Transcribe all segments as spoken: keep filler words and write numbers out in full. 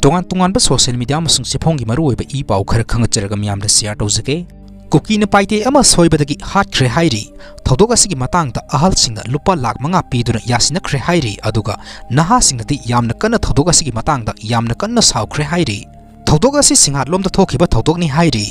ꯇꯣꯉꯥꯟ ꯇꯣꯉꯥꯟꯕ social media ꯑꯃꯁꯨꯡ ꯆꯦꯐꯣꯡꯒꯤ ꯃꯔꯨꯑꯣꯏꯕ ꯏ ꯄꯥꯎ ꯈꯔ ꯈꯪꯒꯠꯆꯔꯒ ꯃꯤꯌꯥꯝꯗ share ꯇꯧꯖꯒꯦ꯫ ꯀꯨꯀꯤ ꯅꯨꯄꯥ ꯃꯤꯑꯣꯏ ꯑꯃ ꯁꯣꯏꯕꯗꯒꯤ ꯍꯥꯠꯈ꯭ꯔꯦ ꯍꯥꯏꯔꯤ꯫ ꯊꯧꯗꯣꯛ ꯑꯁꯤꯒꯤ ꯃꯇꯥꯡꯗ ꯑꯍꯜꯁꯤꯡꯅ ꯂꯨꯄꯥ ꯂꯥꯈ ꯃꯉꯥ ꯄꯤꯗꯨꯅ ꯌꯥꯁꯤꯟꯅꯈ꯭ꯔꯦ ꯍꯥꯏꯔꯤ, ꯑꯗꯨꯒ ꯅꯍꯥꯁꯤꯡꯅꯗꯤ ꯌꯥꯝꯅ ꯀꯟꯅ ꯊꯧꯗꯣꯛ ꯑꯁꯤꯒꯤ ꯃꯇꯥꯡꯗ ꯌꯥꯝꯅ ꯀꯟꯅ ꯁꯥꯎꯈ꯭ꯔꯦ ꯍꯥꯏꯔꯤ꯫ ꯊꯧꯗꯣꯛ ꯑꯁꯤ ꯁꯤꯡꯍꯥꯠꯂꯣꯝꯗ ꯊꯣꯛꯈꯤꯕ ꯊꯧꯗꯣꯛꯅꯤ ꯍꯥꯏꯔꯤ꯫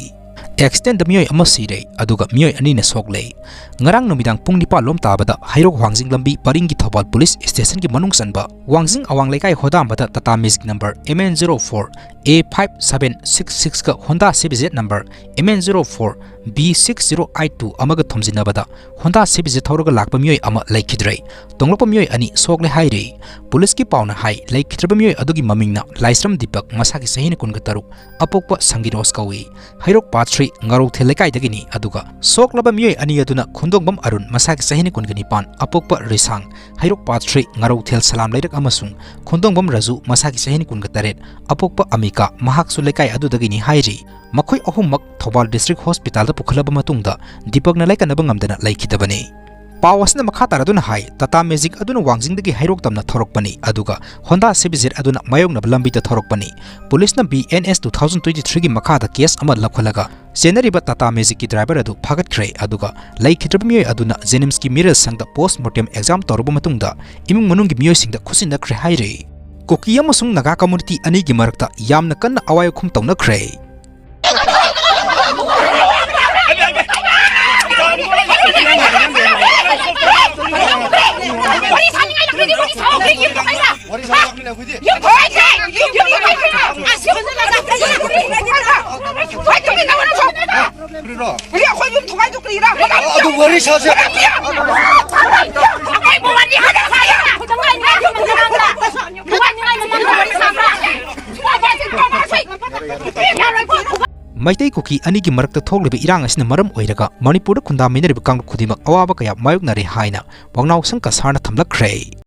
Accidentꯗ ꯃꯤꯑꯣꯏ ꯑꯃ ꯁꯤꯔꯦ, ꯑꯗꯨꯒ ꯃꯤꯑꯣꯏ ꯑꯅꯤꯅ ꯁꯣꯛꯂꯦ꯫ ꯉꯔꯥꯡ ꯅꯨꯃꯤꯗꯥꯡ ꯄꯨꯡ ꯅꯤꯄꯥꯟ ꯂꯣꯝ ꯇꯥꯕꯗ ꯍꯩꯔꯣꯛ ꯋꯥꯡꯖꯤꯡ ꯂꯝꯕꯤ ꯄꯔꯤꯡꯒꯤ ꯊꯧꯕꯥꯜ ꯄꯨꯂꯤꯁ ꯁ꯭ꯇꯦꯁꯟꯒꯤ ꯃꯅꯨꯡ ꯆꯟꯕ ꯋꯥꯡꯖꯤꯡ ꯑꯋꯥꯡ ꯂꯩꯀꯥꯏ ꯍꯣꯗꯥꯝꯕꯗ Tata Magic number M N zero four A five seven six sixꯀ Honda C B Z number M N zero four B six zero eight two ꯑꯃꯒ ꯊꯣꯝꯖꯤꯟꯅꯕꯗ Honda C B Z ꯊꯧꯔꯒ ꯂꯥꯛꯄ ꯃꯤꯑꯣꯏ ꯑꯃ ꯂꯩꯈꯤꯗ꯭ꯔꯦ꯫ ꯇꯣꯡꯂꯛꯄ ꯃꯤꯑꯣꯏ ꯑꯅꯤ ꯁꯣꯛꯂꯦ ꯍꯥꯏꯔꯤ꯫ ꯄꯨꯂꯤꯁꯀꯤ ꯄꯥꯎꯅ ꯍꯥꯏ, ꯂꯩꯈꯤꯗ꯭ꯔꯕ ꯃꯤꯑꯣꯏ ꯑꯗꯨꯒꯤ ꯃꯃꯤꯡꯅ ꯂꯥꯏꯁ꯭ꯔꯝ ꯗꯤꯄꯛ, ꯃꯁꯥꯒꯤ ꯆꯍꯤꯅ ꯀꯨꯟꯒ ꯇꯔꯨꯛ, ꯑꯄꯣꯛꯄ ꯁꯪꯒꯤꯔꯣꯁ ꯀꯧꯏ꯫ ꯍꯩꯔꯣꯛ Part three ꯉꯥꯔꯧꯊꯦꯜ ꯂꯩꯀꯥꯏꯗꯒꯤꯅꯤ, ꯑꯗꯨꯒ ꯁꯣꯛꯂꯕ ꯃꯤꯑꯣꯏ ꯑꯅꯤ ꯑꯗꯨꯅ ꯈꯣꯟꯗꯣꯡꯕꯝ ꯑꯔꯨꯟ, ꯃꯁꯥꯒꯤ ꯆꯍꯤꯅ ꯀꯨꯟꯒ ꯅꯤꯄꯥꯟ, ꯑꯄꯣꯛꯄ ꯔꯤꯁꯥꯡ, ꯍꯩꯔꯣꯛ Part three ꯉꯥꯔꯧꯊꯦꯜ ꯁꯂꯥꯝ ꯂꯩꯔꯛ, ꯑꯃꯁꯨꯡ ꯈꯣꯟꯗꯣꯡꯕꯝ ꯔꯥꯖꯨ, ꯃꯁꯥꯒꯤ ꯆꯍꯤꯅ ꯀꯨꯟꯒ ꯇꯔꯦꯠ, ꯑꯄꯣꯛꯄ ꯑꯃꯤꯀꯥ, ꯃꯍꯥꯛꯁꯨ ꯂꯩꯀꯥꯏ ꯑꯗꯨꯗꯒꯤꯅꯤ ꯍꯥꯏꯔꯤ꯫ ꯃꯈꯣꯏ ꯑꯍꯨꯝꯃꯛ ꯊꯧꯕꯥꯜ District Hospitalꯗ ꯄꯨꯈꯠꯂꯕ ꯃꯇꯨꯡꯗ ꯗꯤꯄꯛꯅ ꯂꯥꯏꯀꯠꯅꯕ ꯉꯝꯗꯅ ꯂꯩꯈꯤꯗꯕꯅꯤ꯫ ꯄꯥꯎ ꯑꯁꯤꯅ ꯃꯈꯥ ꯇꯥꯔꯗꯨꯅ ꯍꯥꯏ, Tata Magic ꯑꯗꯨꯅ ꯋꯥꯡꯖꯤꯡꯗꯒꯤ ꯍꯩꯔꯣꯛ ꯇꯝꯅ ꯊꯧꯔꯛꯄꯅꯤ, ꯑꯗꯨꯒ Honda C B Z ꯑꯗꯨꯅ ꯃꯥꯌꯣꯛꯅꯕ ꯂꯝꯕꯤꯗ ꯊꯧꯔꯛꯄꯅꯤ꯫ ꯄꯨꯂꯤꯁꯅ B N S two thousand twenty threeꯒꯤ ꯃꯈꯥꯗ case ꯑꯃ ꯂꯧꯈꯠꯂꯒ ꯆꯦꯟꯅꯔꯤꯕ Tata Magicꯀꯤ driver ꯑꯗꯨ ꯐꯥꯒꯠꯈ꯭ꯔꯦ, ꯑꯗꯨꯒ ꯂꯩꯈꯤꯗ꯭ꯔꯕ ꯃꯤꯑꯣꯏ ꯑꯗꯨꯅ JNIMSꯀꯤ ꯃꯤꯔꯜ ꯁꯪꯗ post mortem exam ꯇꯧꯔꯕ ꯃꯇꯨꯡꯗ ꯏꯃꯨꯡ ꯃꯅꯨꯡꯒꯤ ꯃꯤꯑꯣꯏꯁꯤꯡꯗ ꯈꯨꯠꯁꯤꯟꯅꯈ꯭ꯔꯦ ꯍꯥꯏꯔꯤ꯫ ꯀꯨꯀꯤ ꯑꯃꯁꯨꯡ ꯅꯥꯒꯥ community ꯑꯅꯤꯒꯤ ꯃꯔꯛꯇ ꯌꯥꯝꯅ ꯀꯟꯅ ꯑꯋꯥꯏ ꯑꯈꯨꯝ ꯇꯧꯅꯈ꯭ꯔꯦ꯫ ꯋꯥꯔꯤ ꯁꯥꯅꯤꯡꯉꯥꯏ ꯂꯥꯛꯄꯤꯗꯤ ꯋꯥꯔꯤ ꯁꯥꯎ, ꯀꯔꯤ ꯌꯨꯝ ꯊꯣꯛꯑꯩꯁꯦ? ꯌꯨꯝ ꯊꯣꯛꯑꯩꯁꯦ? ꯌꯨꯝ ꯊꯣꯛꯑꯩꯁꯦ? ꯑꯁ, ꯌꯨꯝ ꯊꯣꯛꯑꯩꯁꯦ? ꯍꯣꯏ, ꯇꯨꯃꯤꯟꯅ ꯋꯥꯔꯤ ꯁꯥꯎ꯫ ꯀꯔꯤꯅꯣ? ꯀꯔꯤ ꯑꯩꯈꯣꯏ ꯌꯨꯝ ꯊꯣꯛꯑꯩꯗꯣ ꯀꯔꯤꯔꯥ? ꯑꯗꯨ ꯋꯥꯔꯤ ꯁꯥꯁꯦ꯫ ꯑꯩꯕꯨ ꯋꯥꯔꯤ ꯍꯥꯟꯅ ꯁꯥꯏꯌꯦ꯫ ꯊꯣꯛꯑꯩꯅꯤꯡꯉꯥꯏ ꯃꯇꯝꯗ ꯋꯥꯔꯤ ꯁꯥꯕ꯭ꯔꯥ? ꯌꯥꯔꯣꯏꯀꯣ? ꯃꯩꯇꯩ ꯀꯨꯀꯤ ꯑꯅꯤꯒꯤ ꯃꯔꯛꯇ ꯊꯣꯛꯂꯤꯕ ꯏꯔꯥꯡ ꯑꯁꯤꯅ ꯃꯔꯝ ꯑꯣꯏꯔꯒ ꯃꯅꯤꯄꯨꯔꯗ ꯈꯨꯟꯗꯥꯃꯤꯟꯅꯔꯤꯕ ꯀꯥꯡꯂꯨꯞ ꯈꯨꯗꯤꯡꯃꯛ ꯑꯋꯥꯕ ꯀꯌꯥ ꯃꯥꯌꯣꯛꯅꯔꯦ ꯍꯥꯏꯅ ꯋꯥꯡꯅꯥꯎ ꯁꯪ ꯀꯁꯥꯔꯅ ꯊꯝꯂꯛꯈ꯭ꯔꯦ꯫